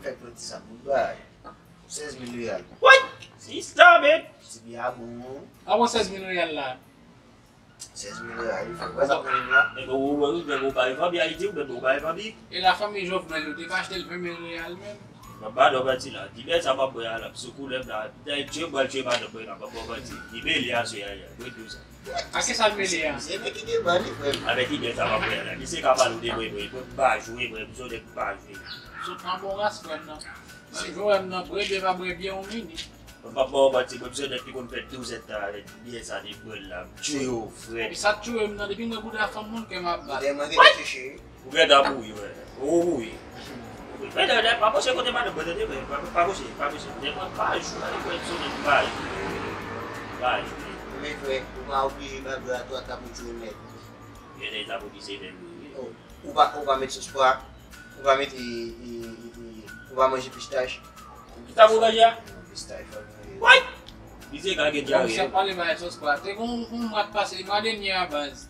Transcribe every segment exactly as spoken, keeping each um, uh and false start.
Fè pran ti sa pou bay. Sèz mil reyal. What? Stop it! Ti byen a bon. Avan sèz mil reyal la. Sèz mil reyal, wi, frè. Wè sa pran la. Nèg ou wè ou nèg ou bay fanmi Ayiti ou nèg ou bay fanmi. E la fanmi Jovenel yo te ka achte l ven mil reyal menm. Mwen pa nan manti la. Ti bèt sa m ap bwè a la sou koulèv la. Dayè tye m pral tye madanm mwen la, mwen pa manti. Li mele a sou yaya. Mwen di w sa. A ki sa l mele a? Se nèg ki gen ban li, frè m. Avèk ti bèt sa m ap bwè a la. Misye ka pale w de mwen, mwen pa jwe, mwen, misye nèg pa jwe. Sot nan bon ras frè m nan. Si jwè m nan bwè byen pa bwè byen ou mini. Mwen pa ba w manti, mwen se nèg ki konn fè douz èdtan avèk byen sa li pran la. M tchwe yo, frè. E sa t tchwe m nan, depi m wè bouda fanm moun kè m ap bat. Lè mwen gen chèche. Ou gen dan pou wi, wè. Ou wi. Mwen dan dan pa poche kote madanm mwen tande mwen, pa poche, pa poche. Mwen pa jwe avèk mwen se nèg pa jwe. Pa jwe. Men frè, ou pa oblije ba bra twa kap ou tchwe nèt. Gen nèg sa pou ki se menm wi. Ou pa ou pa met sos pwa, ou pa met e, e, e, e, ou pa manje pistach. Ki sa pou manje a? Pistach fò manje. Why? Misye ka gen Bon, misye dyare. Ap pale bagay sos pwa. Te gon yon mwa k pase, mwa dènye a baz.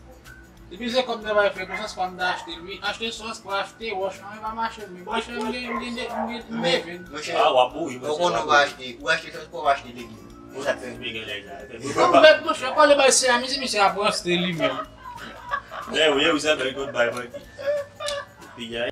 Depi se kòb travay fè pou sos pwa m ta achte l wi. Achte sos pwa, achte wòch, mwen pa mache men. Mwen chè m gen m gen m gen m gen Men, monchè, Ah, w ap mouri, ou konnen ou pa achte, ou achte sos pwa, ou achte legim. E sa k fè. Mwen gen lè sa. Mwen mèt monchè, pale bagay se a misye, misye ap ranse li menm. Lè ou ye ou sa fè tout bay manti. Piyay.